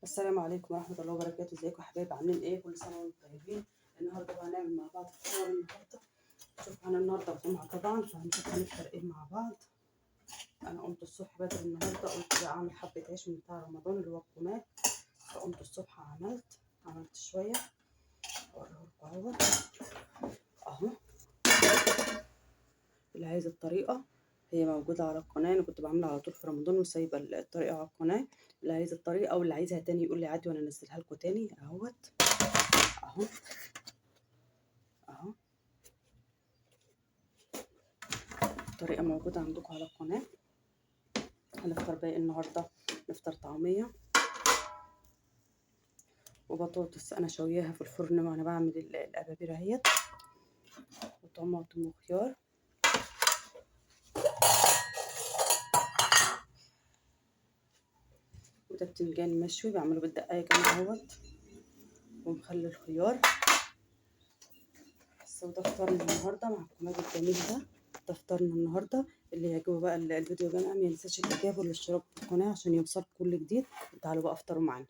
السلام عليكم ورحمة الله وبركاته. ازيكم يا حبايب؟ عاملين ايه؟ كل سنة وانتم طيبين. النهارده بقى هنعمل مع بعض فطار النهارده. شوف، انا النهارده الجمعة طبعا، فهنشوف هنفطر ايه مع بعض. انا قمت الصبح بدري النهارده، قلت بقى اعمل حبة عيش من بتاع رمضان اللي هو الكومات. فقمت الصبح عملت شوية، اوريهولكوا اهو اهو. اللي عايز الطريقة هي موجودة على القناة، أنا كنت بعملها على طول في رمضان وسايبة الطريقة على القناة. اللي عايز الطريقة أو اللي عايزها تاني يقول لي عادي وأنا أنزلها لكم تاني. أهوت أهو أهو، الطريقة موجودة عندكم على القناة. هنفطر بقى النهاردة، نفطر طعمية وبطاطس أنا شوياها في الفرن وأنا بعمل الأبابير أهيت، وطماطم وخيار. وده بتنجان مشوي بعمله بالدقايق كمان اهوت، ومخلل الخيار. بس وده فطارنا النهارده مع الكوماد الجميل ده. ده فطارنا النهارده. اللي يعجبه بقى الفيديو يا جماعة ما ينساش الاعجاب والاشتراك في القناة عشان يوصلكم كل جديد. تعالوا بقى افطروا معانا.